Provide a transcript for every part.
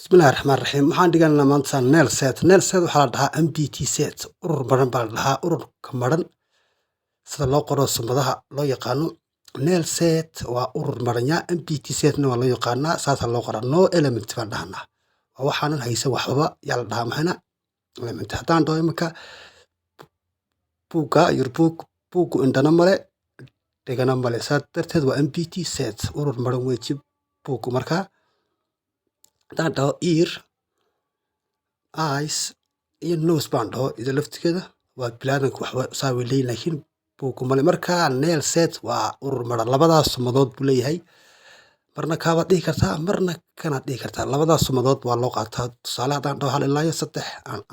Bismillahi Raxmaani Raxiim. Waxaan dhiganaynaa maanta null set. Null set waxaa la dhahaa empty set. Urur maran baa la dhahaa. Ururka maran sida loo qoro sumadaha loo yaqaano. Null set waa urur maran ya empty setna waa loo yaqaanaa, saasaa loo qoraa. No element baan dhahnaa. Waa waxaanan haysan waxbaba yaa la dhahaa maxayna element. Haddaan dhaho iminka buugga, your book, buuggu indhana male, dhegana male. Saa darteed waa empty set. Urur maran weji buuggu markaa. Haddaan dhaho ear, eyes iyo nose baan dhaho, ida laftigeeda waa bini'aadamka waxba saa way leeyihin, laakiin buuggu male. Markaa null set waa urur maran. Labadaas sumadood buu leeyahay. Marna kaabaad dhihi kartaa, marna kanaad dhihi kartaa. Labadaas sumadood waa loo qaataa. Tusaale, haddaan dhaho hal ilaa iyo saddex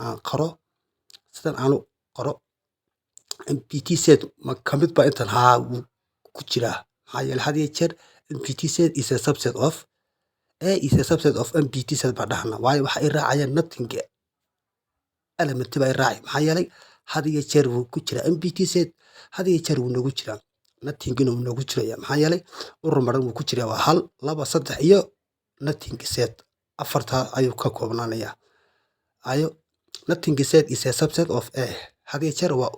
aan qoro, sidan aan u qoro, empty set ma kamid ba intan? Haa, wuu ku jiraa. Maxaa yeelay, had iyo jeer empty set is a subset of A is a subset of empty set baan dhahnaa. Waayo, waxa ay raacayaan nothing element baa i raacay. Maxaa yeelay, had iyo jeer wuu ku jiraa empty set, had iyo jeer wuu noogu jiraa, nothingina wuu noogu jiraya. Maxaa yeelay, urur maran wuu ku jiraa. Waa hal, laba, saddex iyo nothing set, afartaa ayuu ka koobnaanayaa. Ayo, nothing set is a subset of A. Had iyo jeer waa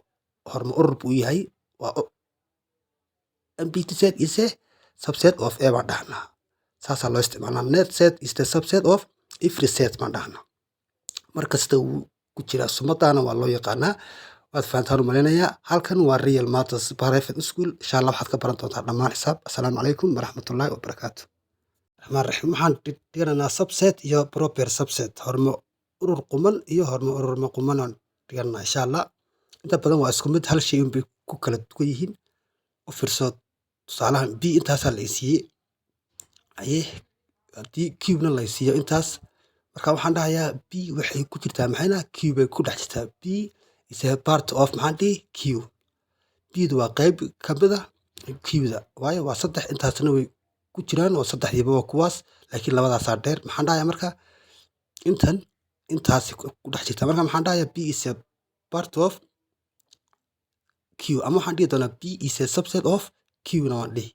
horma urur buu yahay. Waa empty set is a subset of A baan dhahnaa. Saasaa loo isticmaalaa. Null set is the subset of every set baan dhahnaa. Mar kasta wuu ku jiraa, sumadaana waa loo yaqaanaa. Waad fahantaan u malaynayaa. Halkan waa Real Matters Private School. Insha Allah waxaad ka baran doontaa dhammaan xisaab. Asalaamu calaykum waraxmatullaahi wabarakaatu. Raxmaan raxiim. Waxaan dhiganaynaa subset iyo proper subset, hormo urur quman iyo hormo urur ma quman aan dhiganaa, insha Allah. Inta badan waa isku mid, hal shay unbay ku kala duwan yihiin. U fiirso tusaalahan: B intaasaa la siiyey, haye, haddii Q-na la siiyo intaas, marka waxaan dhahayaa B waxay ku jirtaa maxayna? Q bay ku dhex jirtaa. B is a part of, maxaan dhihi, Q. B-du waa qayb ka mid ah Q-da, waayo waa saddex, intaasna way ku jiraan oo saddexdiiba waa kuwaas, laakiin labadaasaa dheer. Maxaan dhahayaa marka? Intan intaasi ku dhex jirta. Marka maxaan dhahayaa? B is a part of Q, ama waxaan dhihi doonaa B is a subset of Q na waan dhihi.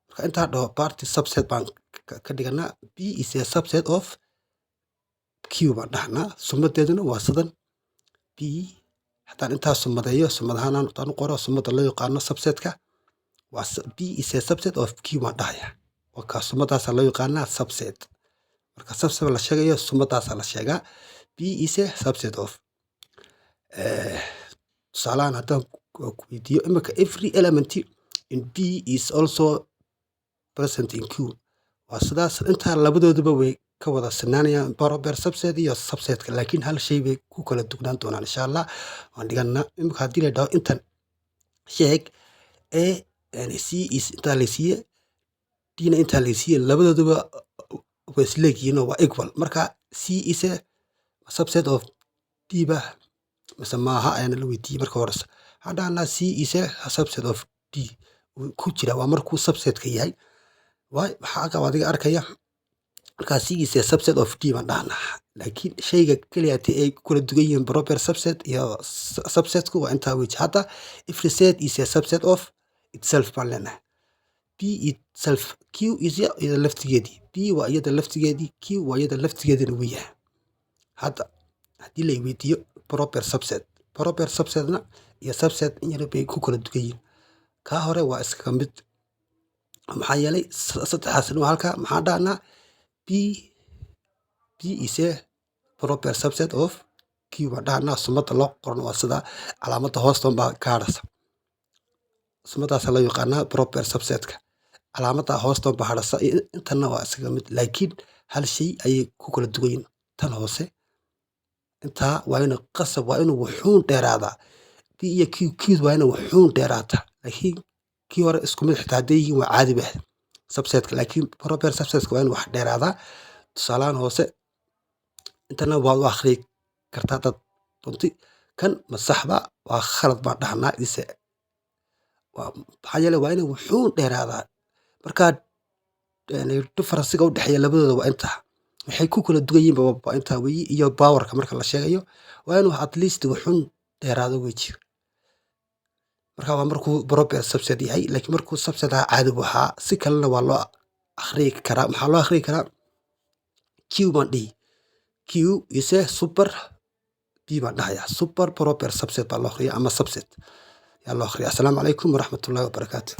Marka intaan dhaho part subset baan ka dhiganaa. B is a subset of Q baan dhahnaa. Sumadeeduna waa sidan B. Haddaan intaas sumadeeyo, sumad ahaan aan u qoro sumada loo yaqaano subsetka, waa B is a subset of Q baan dhahayaa. Waa kaa, sumadaasaa loo yaqaanaa subset. Marka subset la sheegayo, sumadaasaa la sheegaa. B is a subset of. Tusaalahan haddaan ku weydiiyo imika, every element in B is also present in Q. Waa sidaas, intaa labadooduba way ka wada sinaanayaan, proper subset iyo subsetka, laakiin hal shay bay ku kala dugnaan doonaan. Insha Allah waan dhiganaa. Imika haddii la dhaho intan sheeg, A C is intaa la siiye, D-na intaa la siiye, labadooduba way isleegyihiin oo waa equal. Marka C is a subset of D ba mise maaha ayaana la weydiiyey. Marka horeysa waxaan dhahnaa C is a subset of D. Wuu ku jira, waa markuu subsetka yahay. Waay, waxaa aqab adiga arkaya. Markaa C is a subset of D baan dhahnaa. Laakiin shayga keliya ay ku kala duwan yihiin proper subset iyo subsetku waa intaa weji. Hadda every set is a subset of itself baan leenahay. B itself, Q is iyada laftigeedii, B waa iyada laftigeedii, Q waa iyada laftigeedina wuu yahay. Hadda haddii la weydiiyo proper subset, proper subsetna iyo subset in yar bay ku kala duwan yihiin. Kaa hore waa iskaga mid. Maxaa yeelay, saddexdaasna waa halka. Maxaan dhahnaa? B is a proper subset of Q baan dhahnaa. Sumada loo qoran waa sida calaamadda hoosta baa ka hadhaysa. Sumadaasaa loo yaqaanaa proper subsetka. Calaamadda hoosta baa hadhaysa, intana waa isaga mid, laakiin hal shay ayay ku kala duwan yihiin. Tan hoose intaa waa inuu qasab, waa inuu wuxuun dheeraadaa. B iyo Q, Q waa inuu wuxuun dheeraataa, laakiin kii hore isku mid xitaa hadday yihiin waa caadi bah subsetka, laakiin proper subsetka waa inuu wax dheeraadaa. Tusaalahan hoose intana waad u akhriyi kartaa dad runti. Kan ma saxba? Waa khalad baan dhahnaa ise. Maxaa yeelay, waa inuu wuxuun dheeraadaa. Markaa difference-ga u dhexeeya labadooda waa intaa. Waxay ku kala duwan yihiin waa intaa weyi, iyo powerka marka la sheegayo waa inuu at least wuxuun dheeraado weji. Marka waa markuu proper subset yahay, laakiin markuu subset ahaa caadi buu ahaa. Si kalena waa loo akhriyi karaa. Maxaa loo akhriyi karaa? Q Q baan dhihi. Q is a super P baan dhahayaa. Super proper subset baa loo akhriyaa ama subset yaa loo akhriyaa. Asalaamu calaykum waraxmatullahi wabarakaatu.